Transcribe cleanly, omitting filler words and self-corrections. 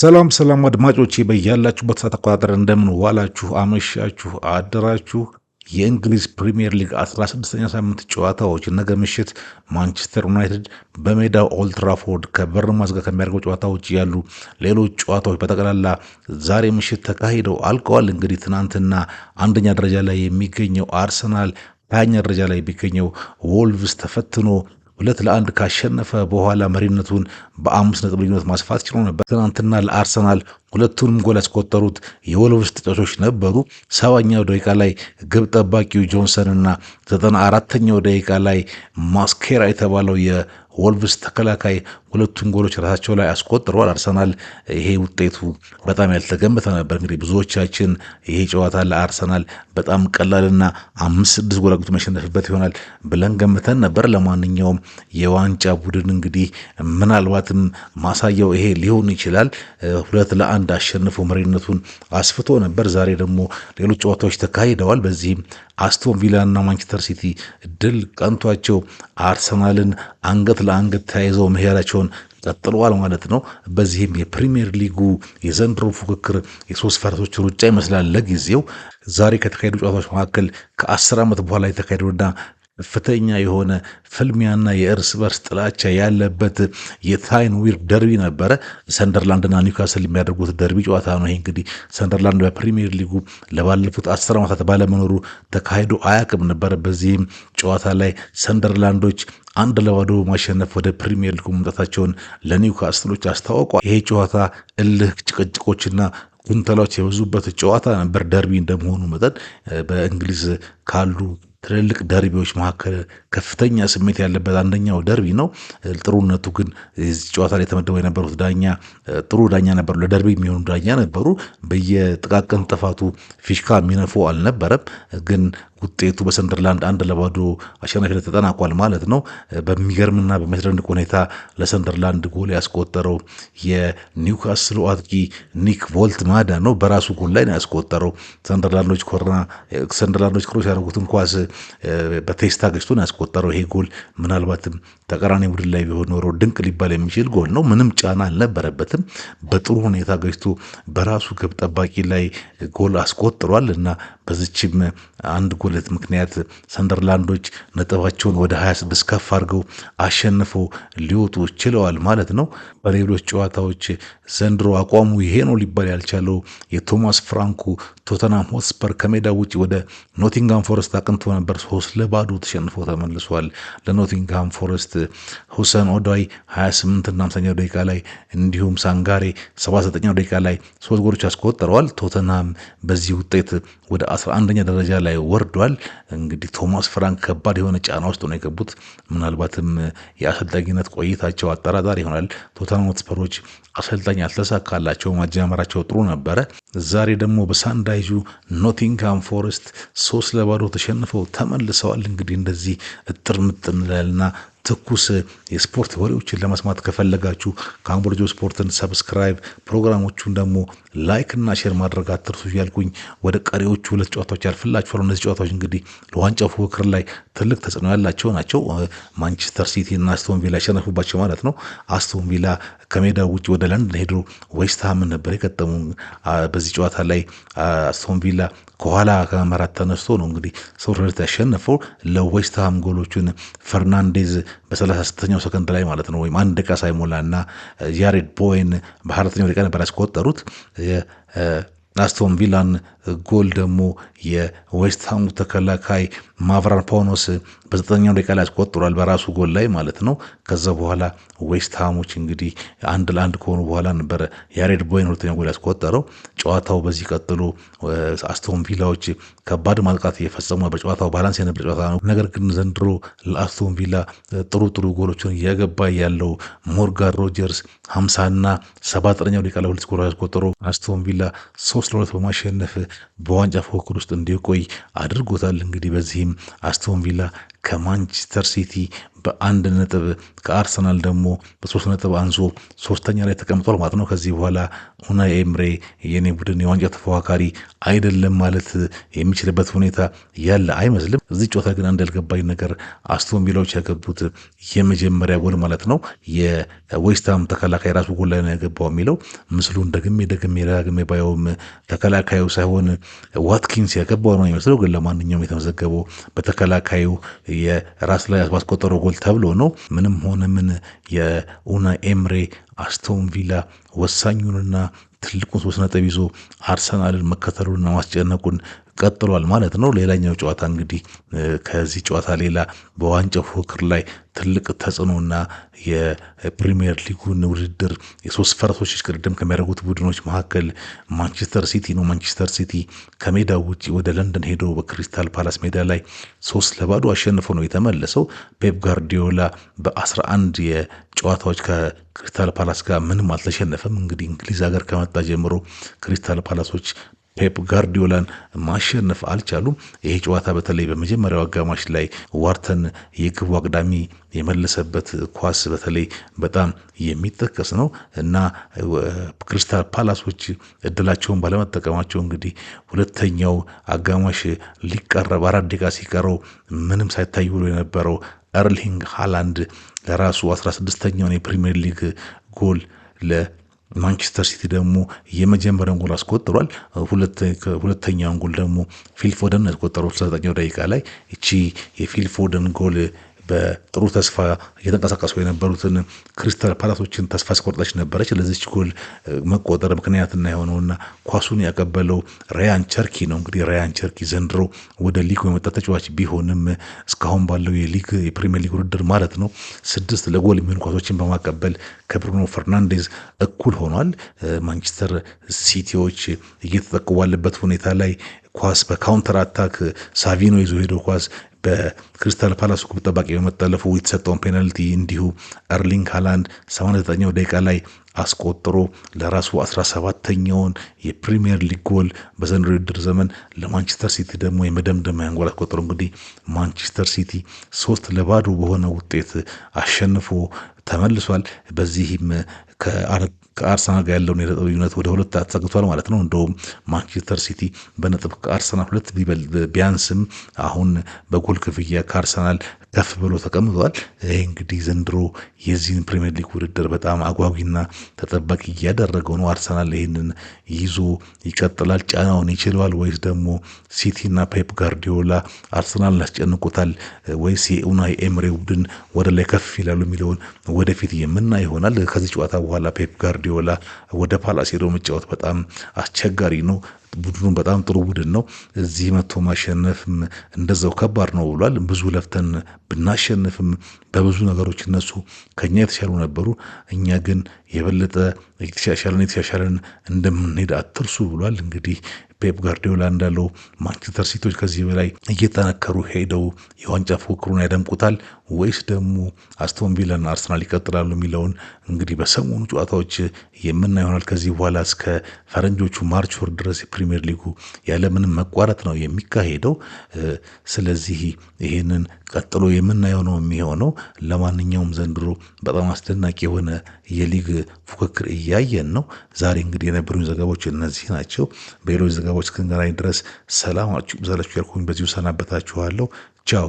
ሰላም ሰላም አድማጮቼ፣ በያላችሁበት ሰዓት አቆጣጠር እንደምን ዋላችሁ፣ አመሻችሁ፣ አደራችሁ። የእንግሊዝ ፕሪምየር ሊግ 16ኛ ሳምንት ጨዋታዎች፣ ነገ ምሽት ማንቸስተር ዩናይትድ በሜዳው ኦልድትራፎርድ ከበርንማውዝ ጋር ከሚያደርገው ጨዋታ ውጭ ያሉ ሌሎች ጨዋታዎች በጠቅላላ ዛሬ ምሽት ተካሂደው አልቀዋል። እንግዲህ ትናንትና አንደኛ ደረጃ ላይ የሚገኘው አርሰናል 20ኛ ደረጃ ላይ የሚገኘው ወልቭስ ተፈትኖ 2-1 ካሸነፈ በኋላ መሪነቱን በ5 ነጥብ ልዩነት ማስፋት ችሎ ነበር። ትናንትና ለአርሰናል ሁለቱንም ጎል ያስቆጠሩት የወልቭስ ተጫዋቾች ነበሩ። 70ኛው ደቂቃ ላይ ግብ ጠባቂው ጆንሰን እና 94ኛው ደቂቃ ላይ ማስኬራ የተባለው የወልቭስ ተከላካይ ሁለቱን ጎሎች ራሳቸው ላይ አስቆጥረዋል። አርሰናል ይሄ ውጤቱ በጣም ያልተገመተ ነበር። እንግዲህ ብዙዎቻችን ይሄ ጨዋታ ለአርሰናል በጣም ቀላልና 5-6 ጎል አግብቶ የሚያሸንፍበት ይሆናል ብለን ገምተን ነበር። ለማንኛውም የዋንጫ ቡድን እንግዲህ ምናልባትም ማሳያው ይሄ ሊሆን ይችላል። 2-1 አሸንፎ መሪነቱን አስፍቶ ነበር። ዛሬ ደግሞ ሌሎች ጨዋታዎች ተካሂደዋል። በዚህም አስቶን ቪላ እና ማንቸስተር ሲቲ ድል ቀንቷቸው አርሰናልን አንገት ለአንገት ተያይዘው መሄዳቸውን ቀጥለዋል ማለት ነው። በዚህም የፕሪሚየር ሊጉ የዘንድሮ ፉክክር የሶስት ፈረሶች ሩጫ ይመስላል ለጊዜው። ዛሬ ከተካሄዱ ጨዋታዎች መካከል ከ10 ዓመት በኋላ የተካሄደውና ከፍተኛ የሆነ ፍልሚያና የእርስ በርስ ጥላቻ ያለበት የታይን ዊር ደርቢ ነበረ። ሰንደርላንድና ኒውካስል የሚያደርጉት ደርቢ ጨዋታ ነው። ይሄ እንግዲህ ሰንደርላንድ በፕሪሚየር ሊጉ ለባለፉት 10 ዓመታት ባለመኖሩ ተካሂዶ አያውቅም ነበር። በዚህም ጨዋታ ላይ ሰንደርላንዶች 1-0 ማሸነፍ ወደ ፕሪሚየር ሊጉ መምጣታቸውን ለኒውካስሎች አስታውቋል። ይሄ ጨዋታ እልህ፣ ጭቅጭቆችና ጉንተላዎች የበዙበት ጨዋታ ነበር። ደርቢ እንደመሆኑ መጠን በእንግሊዝ ካሉ ትልልቅ ደርቢዎች መካከል ከፍተኛ ስሜት ያለበት አንደኛው ደርቢ ነው። ጥሩነቱ ግን እዚህ ጨዋታ ላይ ተመድበው የነበሩት ዳኛ ጥሩ ዳኛ ነበሩ። ለደርቢ የሚሆኑ ዳኛ ነበሩ። በየጥቃቅን ጥፋቱ ፊሽካ የሚነፉ አልነበረም። ግን ውጤቱ በሰንደርላንድ 1-0 አሸናፊነት ተጠናቋል ማለት ነው። በሚገርምና በሚያስደንቅ ሁኔታ ለሰንደርላንድ ጎል ያስቆጠረው የኒውካስሉ አጥቂ ኒክ ቮልትማዳ ነው። በራሱ ጎል ላይ ነው ያስቆጠረው። ሰንደርላንዶች ኮርና ሰንደርላንዶች cross ያደረጉትን ኳስ በቴስታ ገጭቶ ነው ያስቆጠረው። ይሄ ጎል ምናልባትም ተቃራኒ ቡድን ላይ ቢሆን ኖሮ ድንቅ ሊባል የሚችል ጎል ነው። ምንም ጫና አልነበረበትም። በጥሩ ሁኔታ ገጭቶ በራሱ ግብ ጠባቂ ላይ ጎል አስቆጥሯል እና በዚችም አንድ ጎል ምክንያት ሰንደርላንዶች ነጥባቸውን ወደ 26 ከፍ አድርገው አሸንፈው ሊወጡ ችለዋል ማለት ነው። በሌሎች ጨዋታዎች ዘንድሮ አቋሙ ይሄ ነው ሊባል ያልቻለው የቶማስ ፍራንኩ ቶተናም ሆትስፐር ከሜዳ ውጭ ወደ ኖቲንጋም ፎረስት አቅንቶ ነበር። 3-0 ተሸንፎ ተመልሷል። ለኖቲንግሃም ፎረስት ሁሰን ኦዳይ 28 እና 50ኛው ደቂቃ ላይ እንዲሁም ሳንጋሬ 79ኛው ደቂቃ ላይ ሶስት ጎሎች አስቆጥረዋል። ቶተንሃም በዚህ ውጤት ወደ 11ኛ ደረጃ ላይ ወርዷል። እንግዲህ ቶማስ ፍራንክ ከባድ የሆነ ጫና ውስጥ ነው የገቡት። ምናልባትም የአሰልጣኝነት ቆይታቸው አጠራጣሪ ይሆናል። ቶተንሃም ሆትስፐሮች አሰልጣኝ አልተሳካላቸውም። አጀማመራቸው ጥሩ ነበረ። ዛሬ ደግሞ በሳንዳይዡ ኖቲንግሃም ፎረስት 3-0 ተሸንፈው ተመልሰዋል። እንግዲህ እንደዚህ እጥር ምጥን ያለና ትኩስ የስፖርት ወሬዎችን ለመስማት ከፈለጋችሁ ከአምቦልጆ ስፖርትን subscribe፣ ፕሮግራሞቹን ደግሞ like እና share ማድረግ አትርሱ እያልኩኝ ወደ ቀሪዎቹ ሁለት ጨዋታዎች ያልፍላችኋል። እነዚህ ጨዋታዎች እንግዲህ ለዋንጫው ፉክክር ላይ ትልቅ ተጽዕኖ ያላቸው ናቸው። ማንቸስተር ሲቲ እና አስቶን ቪላ ያሸነፉባቸው ማለት ነው። አስቶን ቪላ ከሜዳ ውጭ ወደ ለንደን ሄዶ ዌስትሃምን ነበር የገጠሙ። በዚህ ጨዋታ ላይ አስቶን ቪላ ከኋላ ከመመራት ተነስቶ ነው እንግዲህ 3-2 ያሸነፈው። ለዌስትሃም ጎሎቹን ፈርናንዴዝ በ36ኛው ሰከንድ ላይ ማለት ነው ወይም 1 ደቂቃ ሳይሞላ እና ጃሬድ ቦዌን በ24ኛው ደቂቃ ነበር ያስቆጠሩት። አስቶን ቪላን ጎል ደግሞ የዌስትሃሙ ተከላካይ ማቭሮፓኖስ በ9ኛው ደቂቃ ላይ አስቆጥሯል፣ በራሱ ጎል ላይ ማለት ነው። ከዛ በኋላ ዌስትሃሞች እንግዲህ 1-1 ከሆኑ በኋላ ነበረ ያሬድ ቦዌን ሁለተኛ ጎል ያስቆጠረው። ጨዋታው በዚህ ቀጥሎ አስቶን ቪላዎች ከባድ ማጥቃት እየፈጸሙ በጨዋታው balance የነበረ ጨዋታ ነው። ነገር ግን ዘንድሮ ለአስቶን ቪላ ጥሩ ጥሩ ጎሎችን እያገባ ያለው ሞርጋን ሮጀርስ 50ና 79ኛው ደቂቃ ላይ ሁለት ጎል ያስቆጠረው አስቶን ቪላ 3-2 በማሸነፍ በዋንጫ ፉክክር ውስጥ እንዲቆይ አድርጎታል። እንግዲህ በዚህም አስቶን ቪላ ከማንቸስተር ሲቲ በ1 ነጥብ ከአርሰናል ደግሞ በ3 ነጥብ አንሶ 3ኛ ላይ ተቀምጧል ማለት ነው። ከዚህ በኋላ ኡናይ ኤምሬ የኔ ቡድን የዋንጫ ተፎካካሪ አይደለም ማለት የሚችልበት ሁኔታ ያለ አይመስልም። እዚህ ጨዋታ ግን አንድ ያልገባኝ ነገር አስቶን ቪላዎች ያገቡት የመጀመሪያ ጎል ማለት ነው የዌስትሃም ተከላካይ ራሱ ጎል ላይ ነው ያገባው የሚለው ምስሉን ደግሜ ደግሜ ደጋግሜ ባየውም ተከላካዩ ሳይሆን ዋትኪንስ ያገባው ነው የሚመስለው። ግን ለማንኛውም የተመዘገበው በተከላካዩ የራስ ላይ ባስቆጠረው ጎል ተብሎ ነው። ምንም ሆነ ምን የኡናይ ኤምሬ አስቶን ቪላ ወሳኙንና ትልቁን 3 ነጥብ ይዞ አርሰናልን መከተሉንና ማስጨነቁን ቀጥሏል ማለት ነው። ሌላኛው ጨዋታ እንግዲህ ከዚህ ጨዋታ ሌላ በዋንጫው ፉክክር ላይ ትልቅ ተጽዕኖና የፕሪሚየር ሊጉን ውድድር የሶስት ፈረሶች እሽቅድድም ከሚያደርጉት ቡድኖች መካከል ማንቸስተር ሲቲ ነው። ማንቸስተር ሲቲ ከሜዳው ውጭ ወደ ለንደን ሄዶ በክሪስታል ፓላስ ሜዳ ላይ 3-0 አሸንፎ ነው የተመለሰው። ፔፕ ጋርዲዮላ በ11 የጨዋታዎች ከክሪስታል ፓላስ ጋር ምንም አልተሸነፈም። እንግዲህ እንግሊዝ ሀገር ከመጣ ጀምሮ ክሪስታል ፓላሶች ፔፕ ጋርዲዮላን ማሸነፍ አልቻሉም። ይሄ ጨዋታ በተለይ በመጀመሪያው አጋማሽ ላይ ዋርተን የግቡ አግዳሚ የመለሰበት ኳስ በተለይ በጣም የሚጠቀስ ነው እና ክሪስታል ፓላሶች እድላቸውን ባለመጠቀማቸው እንግዲህ ሁለተኛው አጋማሽ ሊቀረብ 4 ደቂቃ ሲቀረው ምንም ሳይታይ ብሎ የነበረው ኤርሊንግ ሃላንድ ለራሱ 16ኛውን የፕሪሚየር ሊግ ጎል ለማንቸስተር ሲቲ ደግሞ የመጀመሪያውን ጎል አስቆጥሯል። ሁለተኛውን ጎል ደግሞ ፊል ፎደን ያስቆጠረው 69ኛው ደቂቃ ላይ። እቺ የፊል ፎደን ጎል በጥሩ ተስፋ እየተንቀሳቀሱ የነበሩትን ክሪስታል ፓላሶችን ተስፋ አስቆርጣች ነበረች። ለዚች ጎል መቆጠር ምክንያትና የሆነውና ኳሱን ያቀበለው ራያን ቸርኪ ነው። እንግዲህ ራያን ቸርኪ ዘንድሮ ወደ ሊጉ የመጣ ተጫዋች ቢሆንም እስካሁን ባለው የሊግ የፕሪሚየር ሊግ ውድድር ማለት ነው 6 ለጎል የሚሆኑ ኳሶችን በማቀበል ከብሩኖ ፈርናንዴዝ እኩል ሆኗል። ማንቸስተር ሲቲዎች እየተጠቁ ባለበት ሁኔታ ላይ ኳስ በ counter attack ሳቪኖ ይዞ ሄዶ ኳስ በክሪስታል ፓላስ ግብ ጠባቂ በመጠለፉ የተሰጠውን ፔናልቲ እንዲሁ ኤርሊንግ ሃላንድ 89ኛው ደቂቃ ላይ አስቆጥሮ ለራሱ 17ኛውን የፕሪሚየር ሊግ ጎል በዘንድሮ የውድድር ዘመን ለማንቸስተር ሲቲ ደግሞ የመደምደሚያ ጎል አስቆጥሮ እንግዲህ ማንቸስተር ሲቲ 3-0 በሆነ ውጤት አሸንፎ ተመልሷል። በዚህም ከአርሰናል ጋር ያለውን የነጥብ ልዩነት ወደ 2 አጠግቷል ማለት ነው። እንደውም ማንቸስተር ሲቲ በነጥብ ከአርሰናል 2 ቢያንስም አሁን በጎል ክፍያ ከአርሰናል ከፍ ብሎ ተቀምጧል። ይሄ እንግዲህ ዘንድሮ የዚህን ፕሪሚየር ሊግ ውድድር በጣም አጓጊና ተጠባቂ እያደረገው ነው። አርሰናል ይህንን ይዞ ይቀጥላል? ጫናውን ይችለዋል? ወይስ ደግሞ ሲቲና ፔፕ ጋርዲዮላ አርሰናልን ያስጨንቁታል? ወይስ የኡናይ ኤምሬ ቡድን ወደ ላይ ከፍ ይላሉ የሚለውን ወደፊት የምናይ ይሆናል። ከዚህ ጨዋታ በኋላ ፔፕ ጋርዲዮላ ወደ ፓላስ ሄዶ መጫወት በጣም አስቸጋሪ ነው። ቡድኑ በጣም ጥሩ ቡድን ነው። እዚህ መጥቶ ማሸነፍም እንደዛው ከባድ ነው ብሏል። ብዙ ለፍተን ብናሸንፍም በብዙ ነገሮች እነሱ ከኛ የተሻሉ ነበሩ። እኛ ግን የበለጠ የተሻሻለን እንደምንሄድ አትርሱ ብሏል። እንግዲህ ፔፕ ጋርዲዮላ እንዳለው ማንቸስተር ሲቲዎች ከዚህ በላይ እየጠነከሩ ሄደው የዋንጫ ፉክክሩን ያደምቁታል ወይስ ደግሞ አስቶን ቪላና አርሰናል ይቀጥላሉ የሚለውን እንግዲህ በሰሞኑ ጨዋታዎች የምናየው ይሆናል። ከዚህ በኋላ እስከ ፈረንጆቹ ማርች ወር ድረስ የፕሪሚየር ሊጉ ያለምንም መቋረጥ ነው የሚካሄደው። ስለዚህ ይሄንን ቀጥሎ የምናየው ነው የሚሆነው። ለማንኛውም ዘንድሮ በጣም አስደናቂ የሆነ የሊግ ፉክክር እያየን ነው። ዛሬ እንግዲህ የነበሩኝ ዘገባዎች እነዚህ ናቸው። በሌሎች ዘገባዎች እስክንገናኝ ድረስ ሰላማችሁ ይብዛላችሁ ያልኩኝ በዚሁ ሰናበታችኋለሁ። ቻው።